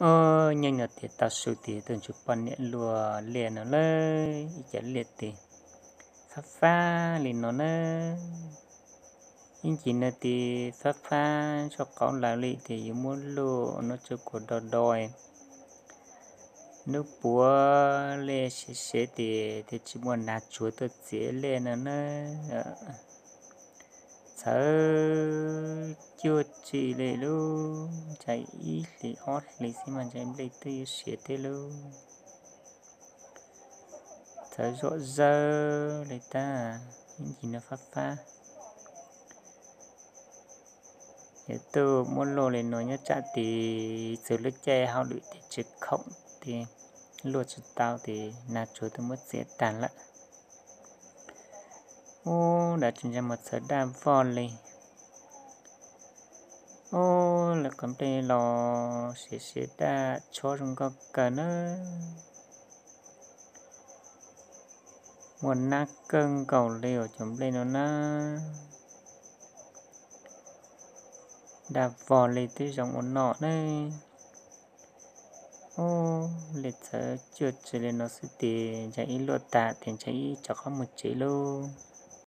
Ob, nyob no tias tau su tias tuaj ntsib poj niam luaj liaj no lawm, ib co liaj tes fab fab li no na. Ib ncig no tes fab fab tso qauv lawm li tes yuav muab luaj no tso kuas do do, nub puav li sev sev tes thiaj tsis muaj nas tsuag tuaj txiav liaj no na. Txhawv cuag tsi li lub, ntshai ib hlis ob hlis xwb mas ntshai nplej twb yuav siav thiab lub. Txhawv zom zawg li tab, ib ncig no fab fab. Yog tuaj muab luaj li no nyob tsam tes txog lub caij hauj lwm tes tsis khoom tes luaj tsis tau tes nas tsuag twb muab txiav tag lawm. Ub, dab tsi ntshai mas txhawv daj vog li. Ub, lawv qhov nplej los siav siav daj tshuab zoo nkauj kawg na. Muaj nab kawg nkaus li os cov nplej no na. Daj vog li twb zoo ua noj ne. Ub, li txhawv cuag tsi li no xwb tes ntshai ib luaj tas tes ntshai ib rov qab mus tsev lauj.